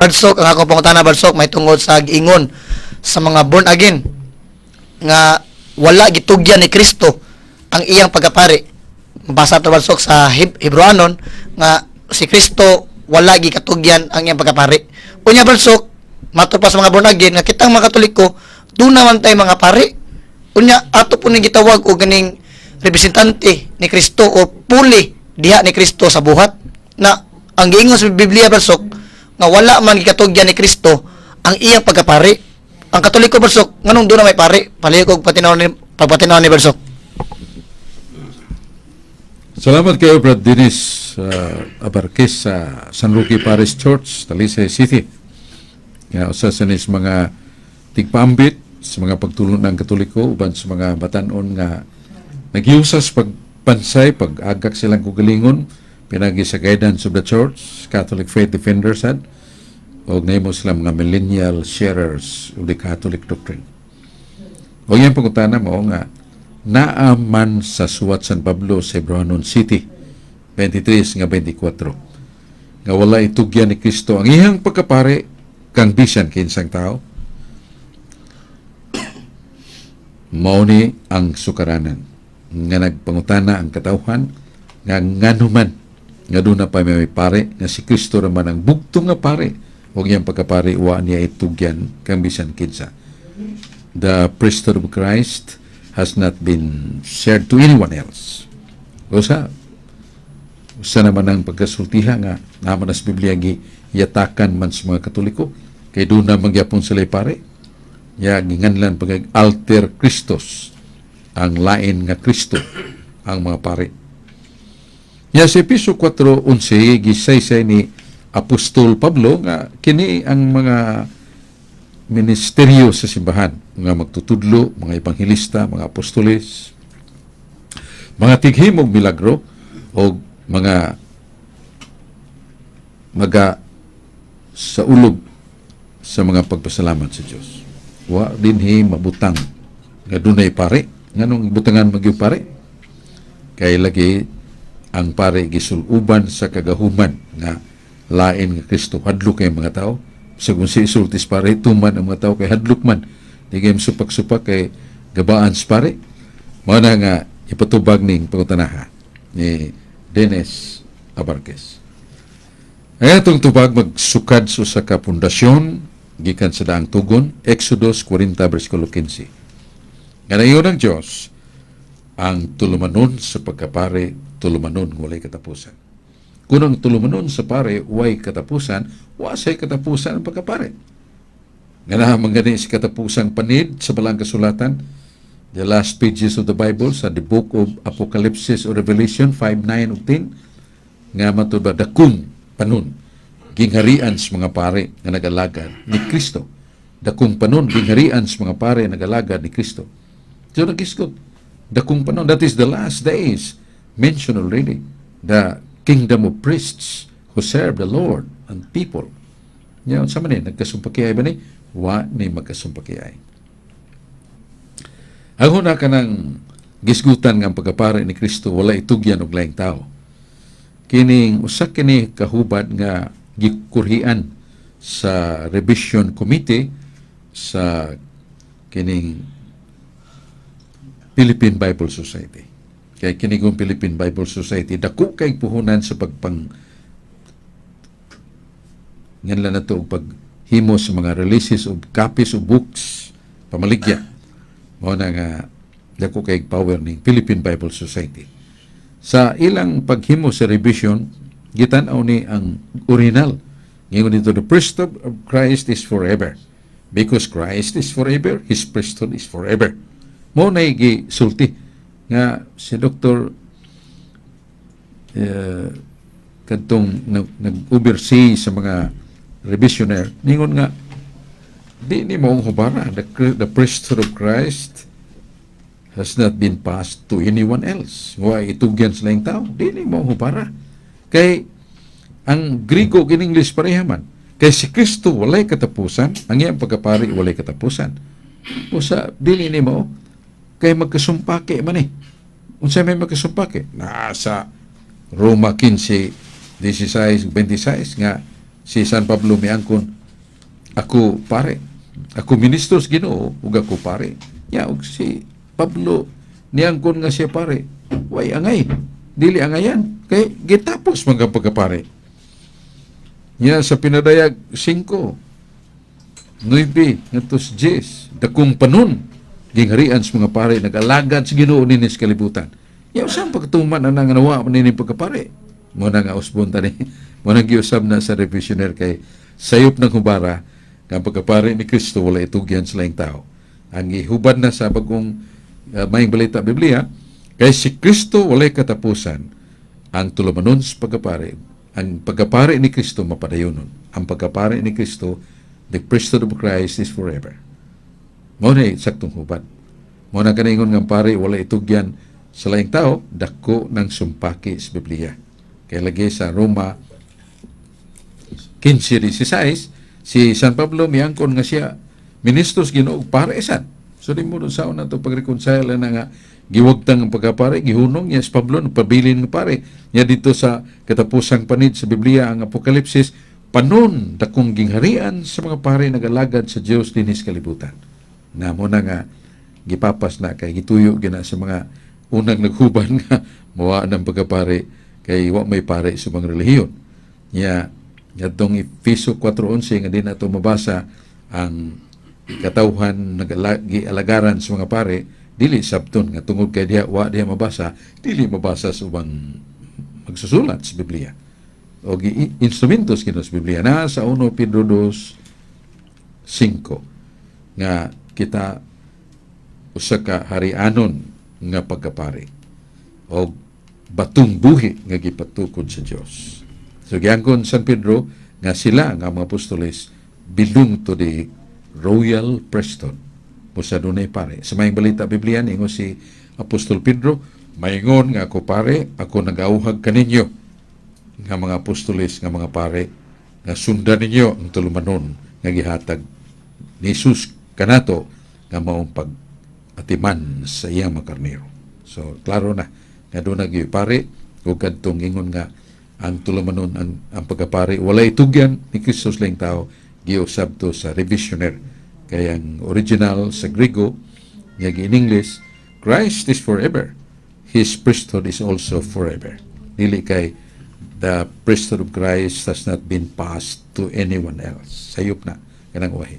Brad Sok, ang akong pangutana, Brad Sok, may tungod sa giingon sa mga born again nga wala gitugyan ni Kristo ang iyang pagkapari. Basa to, Brad Sok, sa Hebreoanon nga si Kristo wala gikatugyan ang iyang pagkapari. Unya, Brad Sok, matud pa sa mga born again nga kitang mga Katoliko duna man tay mga pari. Unya ato po ning gitawag og ganing representante ni Kristo o puli diha ni Kristo sa buhat na ang giingon sa Biblia, Brad Sok, nga wala man gikatugyan ni Kristo ang iyang pagkapari. Ang Katoliko, Brad Sok, nganong duna may pari? Palihog og patinaw ni pagpatinaw ni Brad Sok. Salamat kayo, Brad Dennis Abarquez sa San Roque Parish Church, Talisay City. Nga usa sa nis mga tigpaambit sa mga pagtulon ng Katoliko uban sa mga batanon nga nagyusas pagpansay, pag-agak silang kugalingon pinagi sa guidance of the Church, Catholic Faith Defenders sad, og nahimo sila mga millennial sharers of the Catholic doctrine. O iyang pangutana mo nga naa man sa suwat San Pablo sa Hebreohanon 7, 23 nga 24, nga wala itugyan ni Kristo ang iyang pagkapare kang bisan kinsang tao. Mao ni ang sukaranan nga nagpangutana ang katawhan nga nganuman nga duna pa may pare nga si Kristo raman ang bugtong nga pare ug iyang pagkapare wa niya itugyan kang bisan kinsa. The priesthood of Christ has not been shared to anyone else. Usa usa naman ang pagkasultiha nga naman sa Biblia gi yatakan man sa mga Katoliko kay duna magyapon sila pare ya ginganlan pag alter Christos, ang lain nga Kristo ang mga pare. Ya sa Epeso 4:11 gisaysay ni Apostol Pablo nga kini ang mga ministeryo sa simbahan: mga magtutudlo, mga ebanghelista, mga apostoles, mga tighimog milagro o mga maga sa ulog sa mga pagpasalamat sa Dios. Wa dinhi mabutang nga dunay pare. Nganong butangan magyud pare? Kay lagi ang pare gisuluban sa kagahuman nga lain nga Kristo. Hadlok kay mga tao. Sa kung si isultis pare, tuman ang mga tao kay hadlok man. Di kay supak-supak kay gabaan sa pare. Mao na nga ipatubag ning pangutanaha ni Dennis Abarquez. Ang atong tubag magsukad sa usa ka pundasyon gikan sa daang tugon, Exodus 40 versikulo 15. Nga naingon ang Dios, ang tulumanon sa pagkapare, tulumanon nga walay katapusan. Kung ang tulumanon sa pare way katapusan, wa say katapusan ang pagkapare. Nga naman gani si katapusang panid sa Balaang Kasulatan, the last pages of the Bible sa the book of Apocalypse or Revelation 5, 9 ug 10, nga matud ba dakong panon gingharian sa mga pare nga nag-alagad ni Kristo. Dakong panon gingharian sa mga pare nga nag-alagad ni Kristo. So nagisgot dakong panon, that is the last days mentioned already, the kingdom of priests who serve the Lord and people. Yan sa man ni nagkasumpakiay ba ni? Wa ni magkasumpakiay. Ang huna ka ng gisgutan nga ang pagkapare ni Kristo wala itugyan og laing tao. Kining usa kini kahubad nga gikurhian sa revision committee sa kining Philippine Bible Society. Kay kini kong Philippine Bible Society dako kay puhunan sa pagpang nganlan na to og paghimo sa mga releases of copies of books pamaligya. Mao na nga dako kay power ning Philippine Bible Society. Sa ilang paghimo sa revision, gitan-aw ni ang original. Ngingon dito, the priesthood of Christ is forever. Because Christ is forever, His priesthood is forever. Mao na gisulti nga si Dr. Kadtong nag-oversee sa mga revisioner, ningon nga di ni maong hubara, the priesthood of Christ has not been passed to anyone else. Wa itugyan sa laing tao. Di ni maong hubara. Kay ang Grigo ug English pareha man. Kay si Kristo walay katapusan, ang iyang pagkapari walay katapusan. Usa dili ni mao kay magkasumpake man eh. Unsa may magkasumpake? Nasa Roma 15, 16, 26 nga Si San Pablo miangkon, "Ako pare, ako ministro sa Ginoo ug ako pare." Ya, ug si Pablo niangkon nga siya pare, way angay, dili angayan kay gitapos man ang pagkapare. Nya sa Pinadayag 5:9 ngadto sa 10, dakong panon gingharian sa mga pare nag-alagad sa Ginoo dinhi sa kalibutan. Ya, usa pagtuman na nga nawa man ini pagkapare. Mo na nga usbon tani. Mo na giusab na sa revisioner kay sayop ng hubara nga ang pagkapare ni Kristo wala itugyan sa laing tao. Ang gihubad na sa bagong Maayong Balita Biblia, kay si Kristo walay katapusan ang tulumanon sa pagkapare. Ang pagkapare ni Kristo mapadayonon. Ang pagkapare ni Kristo, the priesthood of Christ is forever. Mao na saktong hubad. Mao na kaningon nga pare wala itugyan sa laing tao, dako ng sumpaki sa Biblia. Kaya lagi sa Roma 15:16, si San Pablo miangkon nga siya ministro sa Ginoo, pare sad. So di mo sa una to pag-reconcile na nga giwagtang ang pagkapare, gihunong niya si Pablo nagpabilin nga pare. Nya dito sa katapusang panid sa Biblia, ang Apokalipsis, panon dakong gingharian sa mga pare nagalagad sa Dios dinhi sa kalibutan. Na mo na nga gipapas na kay gituyo gina sa mga unang naghuban nga mawa ng pagkapare kay wa may pare sa mga relihiyon. Nya ngadtong Efeso 4:11 nga di na to mabasa, ang katawhan nag-alagaran sa mga pare, dili sabton nga tungod kay diha wa diha mabasa, dili mabasa sa ubang magsusulat sa Biblia o instrumento kino sa Biblia na sa 1 Pedro 2:5 nga kita usa ka harianon nga pagkapari o batong buhi nga gipatukod sa Dios. So giangkon San Pedro nga sila nga mga apostoles belong to the royal priesthood. Busa dunay pare. Sa Maayong Balita Biblia, ingon si Apostol Pedro, "Maingon nga ako pare, ako nagauhag kaninyo nga mga apostoles nga mga pare nga sundan ninyo ang tulumanon nga gihatag ni Jesus kanato nga maong pag atiman sa iyang mga karnero." So klaro na nga doon nagyoy pare ug kadtong ingon nga ang tulumanon ang pagkapare walay itugyan ni Kristo sa laing tao, giusab to sa revisioner kay ang original sa Griego nga in English, "Christ is forever, His priesthood is also forever." Dili kay the priesthood of Christ has not been passed to anyone else. Sayop na kanang uwahi.